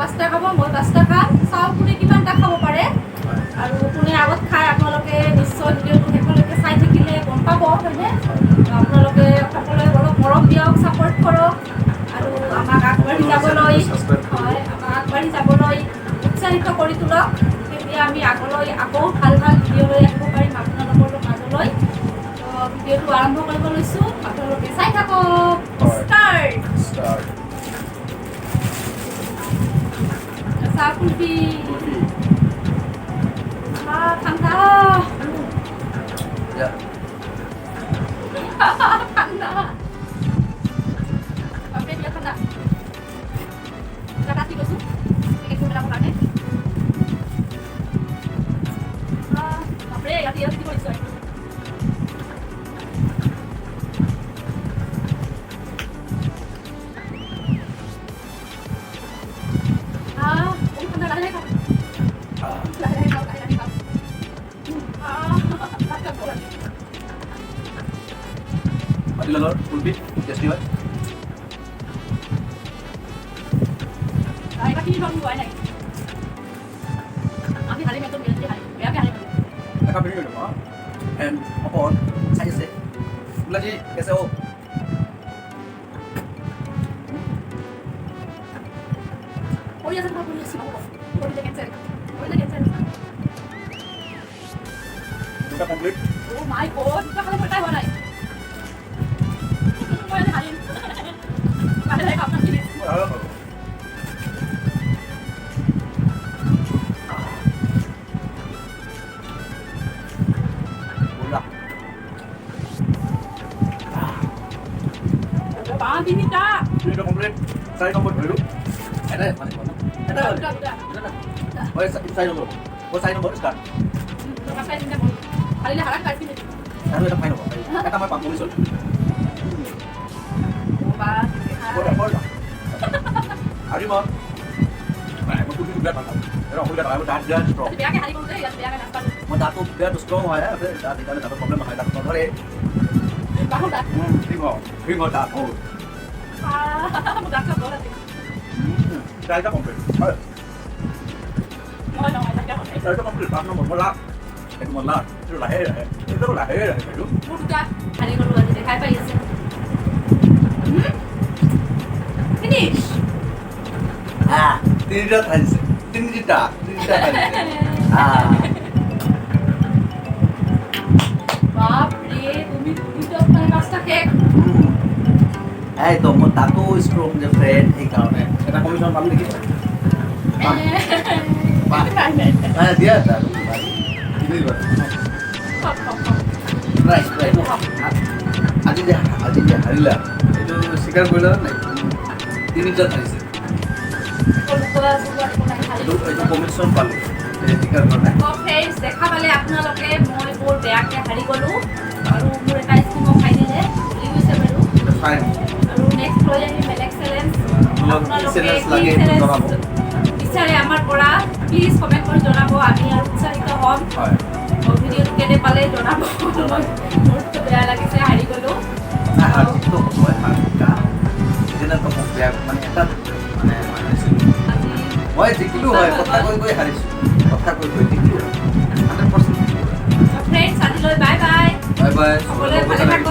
পাঁচটা খাব, মই পাঁচটা খাম। চাওঁ কোনে কিমানটা খাব পাৰে আৰু কোনে আগত খায়। আপোনালোকে নিশ্চয় ভিডিঅ'টো শেষলৈকে চাই থাকিলে গম পাব, হয়নে? আপোনালোকে সকলোৱে অলপ মৰম দিয়ক, ছাপোৰ্ট কৰক আৰু আমাক আগবাঢ়ি যাবলৈ, হয়, আমাক আগবাঢ়ি যাবলৈ উৎসাহিত কৰি তোলক। তেতিয়া আমি আগলৈ আকৌ ভাল ভাল ভিডিঅ' লৈ আহিব পাৰিম আপোনালোকৰ মাজলৈ। তো ভিডিঅ'টো আৰম্ভ কৰিব লৈছোঁ, আপোনালোকে চাই থাকক। ষ্টাৰ্ট। ষ্টাৰ্ট। চাহ কুলফি, ঠাণ্ডা। ঠাণ্ডা, বাপৰে, বিৰাট ঠাণ্ডা। কাটি গৈছোঁ পেকেটটো পেলাবৰ কাৰণে। বাপৰে, ইয়াত ইয়াত কি কৰিছে? বহুত ঠাণ্ডা। লাহে লাহে খাওক, লাহে লাহে খাওক, লাহে লাহে খাওক। ভাত খাব লাগে। মাটিলালৰ কুলফি টেষ্টি হয়। এইবাৰ তিনি ধৰণ হোৱাই নাই। আমি হাৰিম, একদম গেৰেণ্টি হাৰিম, বেয়াকে হাৰিম। দেখা ফিৰি গ'লো। এণ্ড অকণ চাইছে বুলাজি, কেছে हो? কৰি আছে নহয়, কৰি আছে। নহ'ব, কৰিলে কেঞ্চেল, কৰিলে কেঞ্চেল। দুটা কমপ্লিট। অ' মাই গড, দুটা খালে মোৰ এটাই হোৱা নাই। মই আজি হাৰিম। লাহে লাহে খাম প্লিজ। তিনিটা। তিনিটা কমপ্লিট, চাৰি নম্বৰ ধৰিলোঁ। এটাই মানে এটা। দুটা, দুটা। মই চাৰি নম্বৰ, মই চাৰি নম্বৰ ষ্টাৰ্ট। চাৰি তিনিটা মই হাৰিলে হাৰাক পাইছিল। আৰু এটা ফাইন হ'ব, এটা মই পাম কৰিছোঁ। আজি মই কুলফিটো বিৰাট ভাল পাওঁ। এটা অসুবিধা নহয়, মোৰ দাঁত বিৰাট ষ্ট্ৰং। মই দাঁতটো বিৰাট ষ্ট্ৰং হয়, দাঁত সেইকাৰণে দাঁতৰ প্ৰব্লেম নহয়, দাঁত নধৰে। সিংহ সিংহ দাঁত মোৰ। চাৰিটা কমপ্লিট হয়, চাৰিটা কমপ্লিট, পাঁচ নম্বৰ। মই লাষ্ট, এইটো মই লাষ্ট। এইটো লাহে লাহে, এইটো লাহে লাহে এইটো। মোৰ দুটা হাৰি গ'লো আজি, দেখাই পাই আছে। ফিনিছ। তিনিটা খাইছে, তিনিটা, তিনিটা খাইছে। বাপৰে, তুমি দুটা মানে পাঁচটা শেষ। এই তো মোৰ দাঁতো ষ্ট্ৰং যে ফ্ৰেণ্ড, সেইকাৰণে এটা কমিশ্যন পালোঁ নেকি? দিয়া এটা। Right right. আজি যে হাৰিলা, এইটো স্বীকাৰ কৰিলা নাই? তিনিটা হাৰিছে। এইটো কমিশ্যন পালোঁ, স্বীকাৰ কৰা নাই। ফ্ৰেণ্ডছ, দেখা পালে আপোনালোকে, মই বৰ বেয়াকৈ হাৰি গ'লোঁ আৰু মোৰ এটা স্কিমো খাই দিলে, ভুলি গৈছে বাৰু। ফাইন। আৰু নেক্সট লৈ আহিম বেলেগ চেলেঞ্জ। আপোনালোকে কি চেলেঞ্জ বিচাৰে আমাৰ পৰা, প্লিজ কমেণ্ট কৰি জনাব, আমি আৰু উৎসাহিত হ'ম। ভিডিঅ'টো কেনে পালে জনাব। মোৰতো বেয়া লাগিছে, হাৰি গ'লোঁ। মই জিকিলোঁ হয়, কথা কৈ কৈ হাৰিছোঁ, কথা কৈ কৈ জিকিলোঁ 100%। ফ্ৰেণ্ডছ, আজিলৈ বাই বাই। Bye bye. সকলোৱে ভালে থাকক।